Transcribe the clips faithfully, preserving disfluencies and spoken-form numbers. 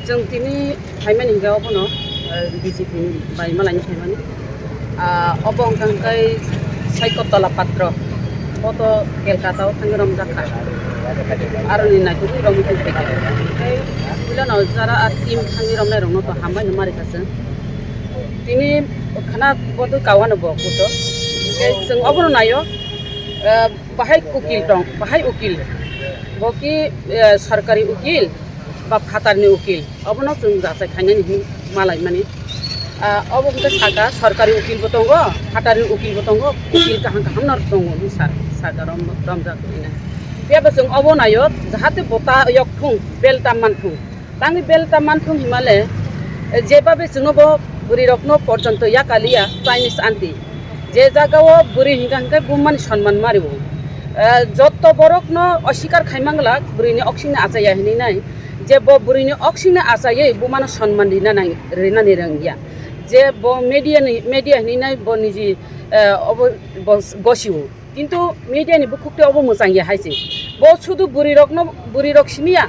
Chwng tini phaimani hinkhe obono, eh, B J P ni bai malaini phaimani. Ah, obo wngkha hwnkhe Saikotola Patro, bo to Kolkata o thangwi romjak kha. Aroni naitugwi romwi tongphai kha. Hwnkhe puilano jara a team thangwi romnai rokno to hambai no mari kha chwng. Tini khana bo to kawano bo kuto. Hwnkhe chwng obono naio, eh, Bahai ukil tong, bahai ukil. Bo ki, eh, sarkari ukil ba phatarni ukil. Obono chwng jachai khainani hin malai mani. Ah, obo hwnkhe saka sarkari ukil bo tongo, phatarni ukil bo tongo, ukil kaham kaham no tongo hwn sa-, saka rom-, romjak hwnwi. Phiya bo chwng obo naio, jahate bota yok thung, bel tam man thung. Tangwi bel ta manthung himale, eh, jebabe chwngno bo bwrwi rokno porjonto yakaliya Chinese aunty. Je jagao bwrwi hinkha hinkhe bumani sonman mario. Eh, jotto borokno osikar khaimang glak bwrwini oksingni achaya hinwi nai. Je bo bwrwini oksingni achaywi bumano sonman rina nang-, rinani rwngya. Je bo media ni, media hinwi nai bo niji, eh, obo bo gosio. Kintu media ni bukhuk tei obo mwchang ya hai se. Bo sudu bwrwi rokno, bwrwi rok simi ya.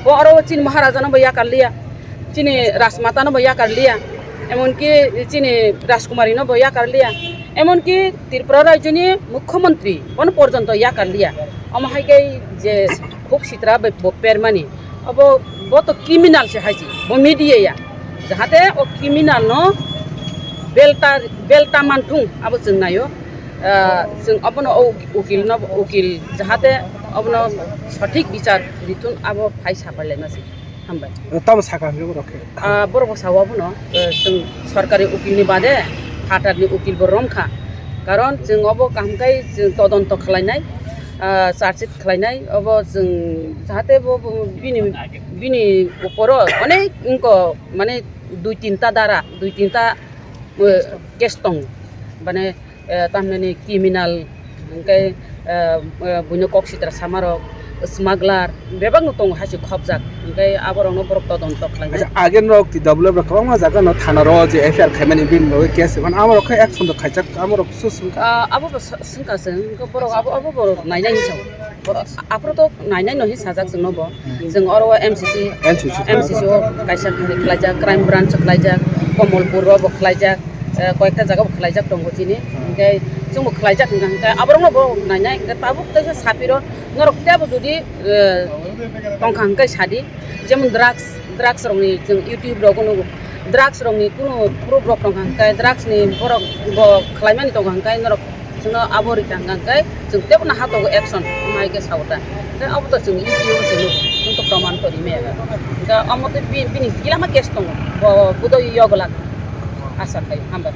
Bo oro chini Maharaja no bo yakar liya. Chini Rajmata no bo yakar liya. Emonki chini Rajkumari no bo yakar liya. Emonki Tripura rajyo ni Mukhyamantri bono porjonto yakar liya. Omo hai khe je khuk sitra bai bo permani. Obo bo to criminal se hai se. Bo media ya. Jahate o criminal no belta, belta manthung abo chwng naio. Ah, chwng obono o ukil no, ukil jahate obono sothik bichar rithun abo phai sapai laima se. Hambai. Tamo saka hwnkhe borok khe? Ah, borok bo sao abono, eh, chwng sorkari ukil ni bade phatar ni ukil bo romkha. Karon chwng obo kaham kai chwng todonto khlainai, ah, charge sheet khlainai, obo chwng jahate bo, bo bini, bini uporo onek wngko mane dui tinta dara, dui tinta, eh, case tongo. Mane eh, tamni criminal, hwnkhe, eh, eh, buino kok sitra samarok, smuggler, bebakno tongo hai se khopjak, hwnkhe aborokno borok todonto khlainai. Acha, agen rok T W F rok kwbangma jaga no thana ro je F I R khaimani bini bagwi case mano amorok khe action rok khaijak amorok su swngkha. Ah, abo bo swngkha se, hwnkhe borok abo, abo borok nainai hinwi sao. Borok aphuru to nainai no hinwi sajak chwngno bo. Hmm. Chwng oro M C C, M C C, M C C o kaisa khlaijak, crime branch o khlaijak, Komolpur o bo khlaijak, eh, koyekta jaga bo khlaijak tongo chini. Hmm. Hwnkhe chwngbo khlaijak hwnkha hwnkhe aborokno bo nainai hwnkhe tabuk teisa sapiro norok teibo jodi, eh, tongkha hwnkhe sadi, jemon drugs, drugs rokni chwng YouTube rogo nugo, drugs rokni kunu proof rok tongkha hwnkhe drugs ni borok bo khlaimani tongkha hwnkhe norok Chwngno abo rikha hwnkha hwnkhe chwng teibo no hatogo action, omo hai khe sao ta. Hwnkhe abo to chwng E P O se nugo, chwng to proman to rimaya. Hwnkhe omo tei bi-, bini kilama case tongo, bo budoi yoglak. Asa khai, hambai.